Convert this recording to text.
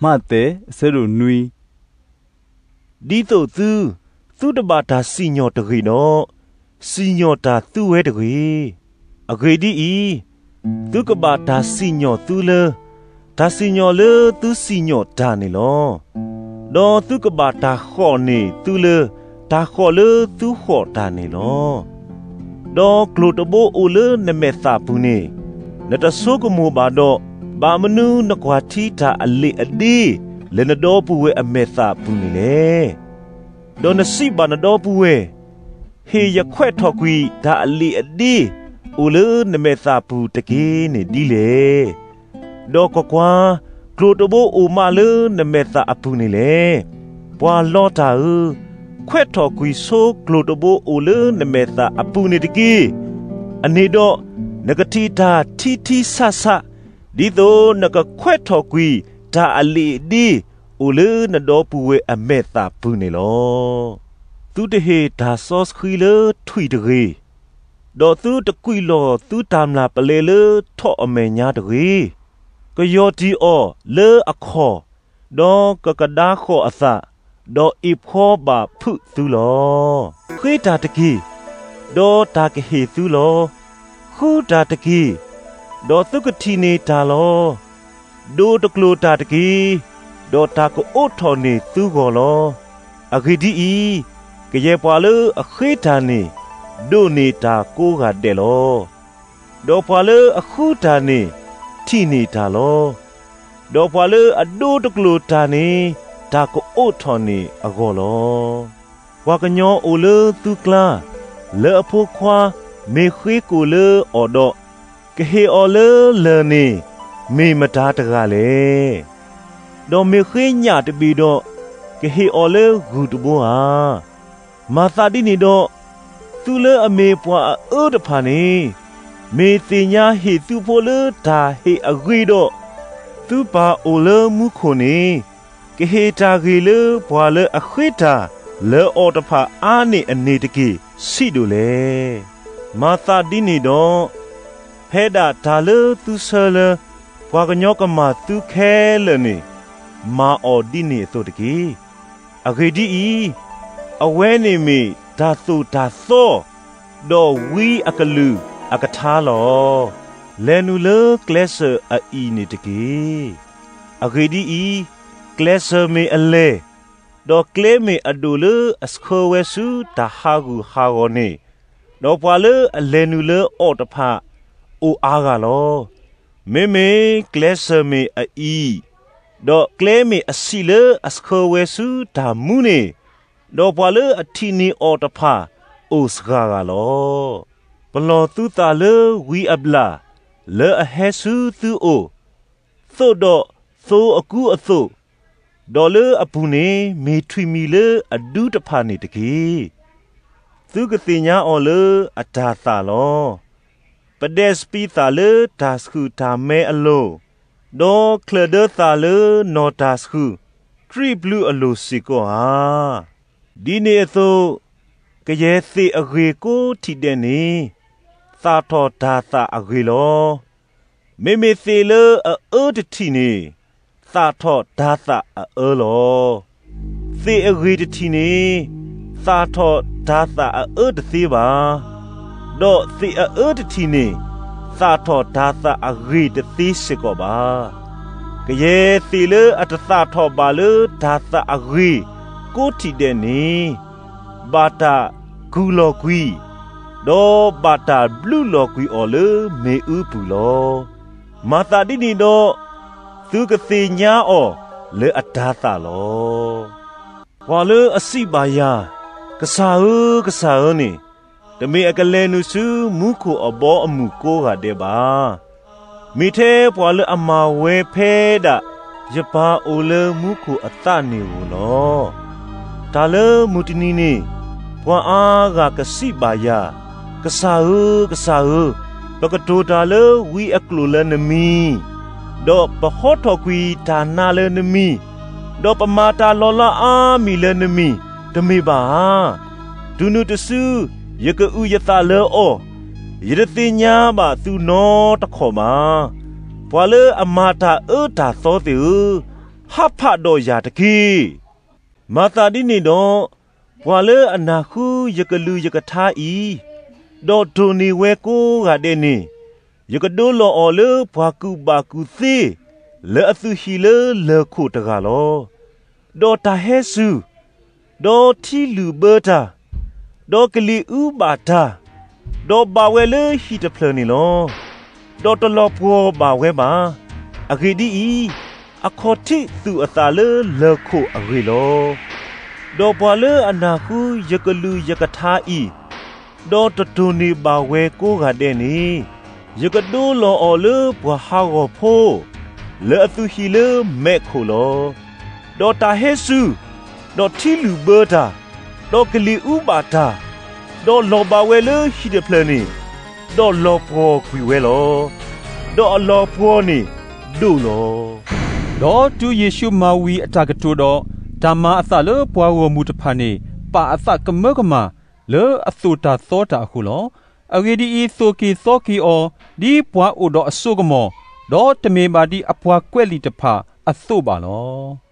မးသဲ အဆၢဒိၣ်နွံ. ဒ်သိးသု, သုတဘၣ်တၢ်စံၣ်ညီၣ်တဂ့ၤဒီး, စံၣ်ညီၣ်တၢ်သုဝဲတဂ့ၤ. အဂ့ၢ်ဒ်အံၤ, သုကဘၣ်တၢ်စံၣ်ညီၣ်သုလၢ တၢ်စံၣ်ညီၣ်လၢသုစံၣ်ညီၣ်တၢ်န့ၣ်လီၤ. ဒီးသုကဘၣ်တၢ်ဃိးန့ၢ်သုလၢ တၢ်ဃိးလၢသုဃိးတၢ်န့ၣ်လီၤ. ဒီးကျိာ်တဘိအိၣ်လၢနမဲာ်သၣ်ပူၤန့ၣ်, နတဆိကမိၣ်ဘၣ်ဒီး, ဘၣ်မနုၤနကွၢ်ထံတၢ်အလံာ်အဒ့ လၢနဒီပုၢ်ဝဲၢ်အမဲာ်သၣ်ပူၤန့ၣ်လဲၣ်. ဒီးနစံးဘၣ်နဒီပုၢ်ဝဲၢ်, ဟ့ၣ်ယခွဲးထီၣ်ကွံာ်တၢ်အလံာ်အဒ့ အိၣ်လၢနမဲာ်သၣ်ပူၤတက့ၢ်န့ၣ်ဒ်လဲၣ်. ဒီးကွၢ်ကွၢ်, ကျိာ်တဘိအိၣ်မးလၢနမဲာ်သၣ်အပူၤန့ၣ်လဲၣ်. ပှၤလီတၢ်ဧၢ, ခွဲးထီၣ်ကွံာ်ဆိကျိာ်တဘိအိၣ်လၢနမဲာ်သၣ်အပူၤန့ၣ်တက့ၢ်. အန့ၣ်ဒီး, နကထံၣ်တၢ်ထံထံဆးဆး, ဒ်သိးနကခွဲးထီၣ်ကွံာ်တၢ်အလံာ်အဒ့ အိၣ်လၢနဒီပုၢ်ဝဲၢ်အမဲာ်သၣ်ပူၤန့ၣ်လီၤ. သုတဟ့ၣ်တၢ်စီဆှံလၢထွံၣ်တဂ့ၤ, ဒီးသုတကွံာ်လီၤသုတၢ်မျၢ်ပလဲလၢထီၣ်အမဲာ်ညါတဂ့ၤ. ကယီၢ်တံၢ်အီၤလၢအခီၣ်, ဒီးကကဒါဃီၤအသး, ဒီးအ့ၣ်ဖှီဘၣ်ဖုးသုလီၤ. ဃ့တၢ်တက့ၢ်, ဒီးတၢ်ကဟ့ၣ်သုလီၤ. ဃုတၢ်တက့ၢ်, ဒီးသုကထံၣ်န့ၢ်တၢ်လီၤ. ဒိးတကျိာ်တၢ်တက့ၢ်, ဒီးတၢ်ကအိးထီၣ်န့ၢ်သုဂီၢ်လီၤ. အဂ့ၢ်ဒ်အံၤ, ကယဲၢ်ပှၤလၢအဃ့တၢ်န့ၣ်, ဒိးန့ၢ်တၢ်ကိးဂၤဒဲးလီၤ. ဒီးပှၤလၢအဃုတၢ်န့ၣ်, ထံၣ်န့ၢ်တၢ်လီၤ. ဒီးပှၤလၢအဒိးတကျိာ်တၢ်န့ၣ်, တၢ်ကအိးထီၣ်န့ၢ်အဂီၢ်လီၤ. ပှၤကညီအိၣ်လၢသုကျါ, လၢအဖိခွါမ့ၢ်ဃ့ကိာ်လၢအီၤဒီး, ကဟ့ၣ်အီၤလၢလၢၢ်န့ၣ် မ့ၢ်မတၤတဂၤလဲၣ်. ဒီးမ့ၢ်ဃ့ညၣ်တဘ့ၣ်ဒီး, ကဟ့ၣ်အီၤလၢဂုၢ်တဘိဧါ. မၤသးဒ်န့ၣ်ဒီး, သုလၢအမ့ၢ်ပှၤအအၢတဖၣ်န့ၣ်, မ့ၢ်သ့ၣ်ညါဟ့ၣ်သုဖိလၢတၢ်ဟ့ၣ်အဂ့ၤဒီး, သုပၢ်အိၣ်လၢမူခိၣ်န့ၣ်, ကဟ့ၣ်တၢ်ဂ့ၤလၢပှၤလၢအဃ့တၢ်လၢအီၤတဖၣ်အါန့ၢ်အန့ၣ်တက့ၢ် ဆံးဒိၣ်လဲၣ်. မၤသးဒ်န့ၣ်ဒီး, ဖဲဒၣ်တၢ်လၢသုဆၢလၢ ပှၤကညီကမၤသုခဲလၢာ်န့ၣ်, မၤအီၤဒ်န့ၣ်အသိးတက့ၢ်. အဂ့ၢ်ဒ်အံၤ, အဝဲန့ၣ်မ့ၢ်တၢ်သိၣ်တၢ်သီ, ဒီးဝံအကလုၢ်အကထါလီၤ. လဲၤနုာ်လၢကျဲစၢၤအအံၤန့ၣ်တက့ၢ်. အဂ့ၢ်ဒ်အံၤ, ကျဲစၢၤမ့ၢ်အလဲၢ်, ဒီးကျဲမ့ၢ်အဒိၣ်လၢအဆှၢဝဲဆူတၢ်ဟးဂူာ်ဟးဂီၤန့ၣ်, ဒီးပှၤလၢအလဲၤနုာ်လၢအီၤတဖၣ် အိၣ်အါဂၤလီၤ. မ့မ့ၢ်ကျဲစၢၤမ့ၢ်အအံၤ, ဒီးကျဲမ့ၢ်အဆံးလၢအဆှၢဝဲဆူတၢ်မူန့ၣ်, ဒီးပှၤလၢအထံၣ်န့ၢ်အီၤတဖၣ် အိၣ်စှၤဂၤလီၤ. ပလီၢ်သုသးလၢဝံအဘျၣ်, လၢအဟဲဆူသုအိၣ်, သိးဒီးသိအကူအသိး, ဒီးလၢအပူၤန့ၣ် မ့ၢ်ထွံၣ်မံၤလၢအဒူတဖၣ်န့ၣ်တက့ၢ်. သုကသ့ၣ်ညါအီၤလၢအတၤသၣ်လီၤ. ပဒဲးစပံးသၣ်လၢတၢ်ဆှုၣ်တၢ်မဲအလိၤ, ဒီးချၢၣ်ဒၢသၣ်လၢနီၢ်တၢ်ဆှုၣ်, ကြံၣ်ဘျုးအလိၤစ့ၢ်ကီးဧါ. ဒ်န့ၣ်အသိး, ကယဲၢ်သ့ၣ်အဂ့ၤကိးထံၣ်ဒဲးန့ၣ်, သၣ်ထီၣ်တၤသၣ်အဂ့ၤလီၤ. မ့မ့ၢ်သ့ၣ်လၢအအၢတထံၣ်န့ၣ်, သၣ်ထီၣ်တၤသၣ်အအၢလီၤ. သ့ၣ်အဂ့ၤတထံၣ်န့ၣ်, သၣ်ထီၣ်တၤသၣ်အအၢတသ့ဘၣ်. ဒီးသ့ၣ်အအၢတထံၣ်န့ၣ်, သၣ်ထီၣ်တၤသၣ်အဂ့ၤတသ့စ့ၢ်ကီးဘၣ်. ကယဲၢ်သ့ၣ်လၢအတသၣ်ထီၣ်ဘၣ်လၢတၤသၣ်အဂ့ၤကိးထံၣ်ဒဲးန့ၣ်, ဘၣ်တၢ်ကူၣ်လီၤကွံာ်, ဒီးဘၣ်တၢ်ဘျုးလီၤကွံာ်အီၤလၢမ့ၣ်အူပူၤလီၤ. မၤသးဒ်န့ၣ်ဒီး, သုကသ့ၣ်ညါအီၤလၢအတၤသၣ်လီၤ. ပှၤလၢအစံးဘၣ်ယၤ, ကစၢ်ဧၢ, ကစၢ်ဧၢန့ၣ်, တမ့ၢ်အကလဲၤနုာ်ဆူမူခိၣ်အဘီအမုၢ်ကိးဂၤဒဲးဘၣ်. မ့ၢ်ထဲပှၤလၢအမၤဝဲဖဲဒၣ်ယပၢ်အိၣ်လၢမူခိၣ်အသးန့ၣ်ဧိၤလီၤ. တၢ်လၢမုၢ်တနံၤန့ၣ်, ပှၤအါဂၤကစံးဘၣ်ယၤ, ကစၢ်ဧၢ, ကစၢ်ဧၢ, ပကတိၤတၢ်လၢဝံအကျိာ်လၢနမံၤ, ဒီးပဟီထီၣ်ကွံာ်တၢ်နါလၢနမံၤ, ဒီးပမၤတၢ်လီၤလးအါမံၤလၢနမံၤ, တမ့ၢ်ဘၣ်ဧါ. တုၤနုၤတစု, ယကအုၣ်ယသးလၢအီၤ, ယတသ့ၣ်ညါဘၣ်သုနီတခီၣ်ဘၣ်. ပှၤလၢအမၤတၢ်အၢတၢ်သီသ့ၣ်ဧၢ, ဟးဖးဒီးယၤတက့ၢ်. မၤသးဒ်န့ၣ်ဒီး, ပှၤလၢအနၢ်ဃုယကလုၢ်ယကထါအံၤ, ဒီးတိၢ်န့ၢ်ဝဲကိးဂၤဒဲးန့ၣ်, ယကဒိလီၤအီၤလၢပှၤကူၣ်ဘၣ်ကူၣ်သ့ လၢအသုးဟံၣ်လၢလၢၢ်ခိၣ်တဂၤလီၤ. ဒီးတၢ်ဟဲစူၤ, ဒီးထံလုာ်ဘၢတၢ်, ဒီးကလံၤအူဘၣ်တၢ်, ဒီးဘၣ်ဝဲလၢဟံၣ်တဖျၢၣ်န့ၣ်လီၤ. ဒီးတလီၤပှီၢ်ဘၣ်ဝဲဘၣ်. အဂ့ၢ်ဒ်အံၤ, အခီၣ်ထံးသူၣ်အသးလၢလၢၢ်ခိၣ်အဂ့ၢ်လီၤ. ဒီးပှၤလၢအနၢ်ဃုယကလုၢ်ယကထါအံၤ, ဒီးတတိၢ်န့ၢ်ဘၣ်ဝဲကိးဂၤဒဲးန့ၣ်, ယကဒိလီၤအီၤလၢပှၤဟးဂီၤဖိ လၢအသုးဟံၣ်လၢမဲးခိၣ်လီၤ. ဒီးတၢ်ဟဲစူၤ, ဒီးထံလုာ်ဘၢတၢ်, ဒီးကလံၤအူဘၣ်တၢ်, ဒီးလီၤဘၣ်ဝဲလၢဟံၣ်တဖျၢၣ်န့ၣ်, ဒီးလီၤပှီၢ်ကွံာ်ဝဲလီၤ. ဒီးအလီၤပှီၢ်န့ၣ်ဒိၣ်လီၤ. ဒီးတုၤယ့ၣ်ၡူးမၤဝံၤအတၢ်ကတိၤဒီး, တၢ်မၤအသးလၢပှၤဂီၢ်မုၢ်တဖၣ်န့ၣ် ပာ်အသးကမၢကမၣ် လၢအသိၣ်တၢ်သီတၢ်အဃိလီၤ. အဂ့ၢ်ဒ်အံၤ, သိၣ်က့ၤသီက့ၤအီၤ ဒ်ပှၤအိၣ်ဒီးအစိကမီၤ, ဒီးတမ့ၢ်ဘၣ်ဒ်အပှၤကွဲးလံာ်တဖၣ်အသိးဘၣ်လီၤ.